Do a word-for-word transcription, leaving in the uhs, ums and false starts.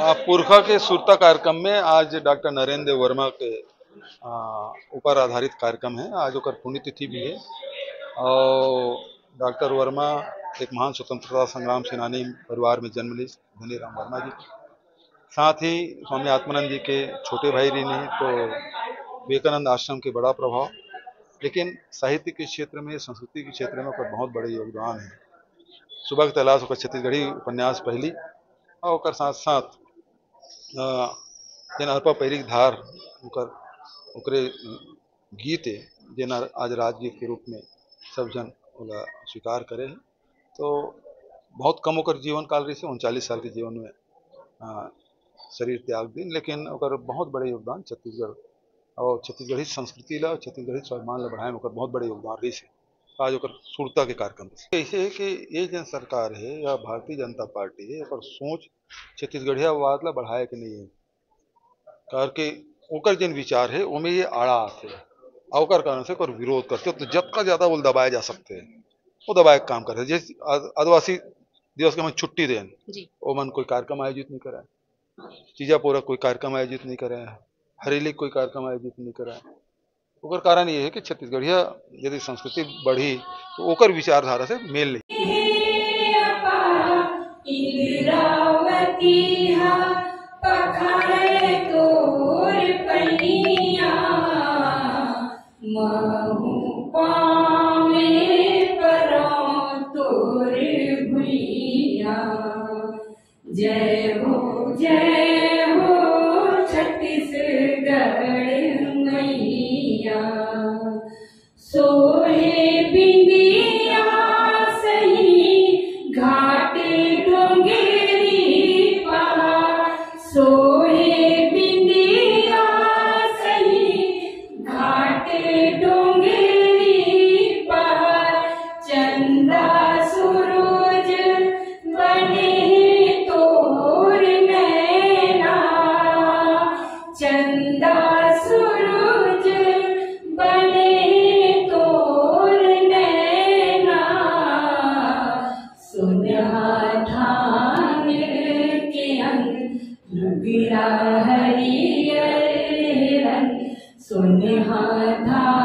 आ, पुरखा के सुरता कार्यक्रम में आज डॉक्टर नरेंद्र वर्मा के, आ, ऊपर आधारित कार्यक्रम है। आज ओकर पुण्यतिथि भी है और डॉक्टर वर्मा एक महान स्वतंत्रता संग्राम सेनानी परिवार में जन्म लीस, धनीराम वर्मा जी। साथ ही स्वामी आत्मानंद जी के छोटे भाई रहिन हे, तो विवेकानंद आश्रम के बड़ा प्रभाव, लेकिन साहित्य के क्षेत्र में, संस्कृति के क्षेत्र में ओकर बहुत बड़े योगदान है। सुबह के तलाश ओकर छत्तीसगढ़ी उपन्यास पहली, और ओकर साथ साथ, अ, जेन अरपा पैरी के धार ओकर, ओकरे गीत है, जेन आज राजगीत के रूप में सब जन ओला स्वीकार करे हैं। तो बहुत कम ओकर जीवन काल रहिस हे, उनचालीस साल के जीवन में, अ, शरीर त्याग दिन, लेकिन ओकर बहुत बड़े योगदान छत्तीसगढ़ और छत्तीसगढ़ी संस्कृति ला, छत्तीसगढ़ी स्वाभिमान ला बढ़ाए में ओकर बहुत बड़े योगदान रहिस हे। आज ओकर सुरता के कार्यक्रम रहिस हे। ऐसे है कि ये जन सरकार है या भारतीय जनता पार्टी है, ओकर सोच छत्तीसगढ़ियावाद ला बढ़ाए के नहीं है, करके ओकर जेन विचार है, ओमे ये आड़ा आथे, और ओकर कारण से ओकर विरोध करथे। तो जतका ज्यादा वो दबाए जा सकथे, वो दबाए के काम करथे। जैसे आद-, आदिवासी दिवस के मन छुट्टी देन, जी। ओमन कोई कार्यक्रम आयोजित नहीं कराए, तीजा पोरा कोई कार्यक्रम आयोजित नहीं कराए, हरेली कोई कार्यक्रम आयोजित नहीं कराए। ओकर कारण ये है कि छत्तीसगढ़िया यदि संस्कृति बढ़ी, तो ओकर विचारधारा से मेल नहीं। इंद्रावती हा पखारे तोर पैया, महू पावे परौं तोर भुइया। जय हो, जय हो छत्तीसगढ़ मैया। सोहे बिंदिया सही घाट डोंगरी पहाड़, सोहे बिंदिया सही घाट डोंगरी पहाड़, चंदा सूरज बने तोर नैना, चंदा सूरज बने तोर नैना। सोनहा धान के अंग, नुगरा हरियर रंग, सोनहा धान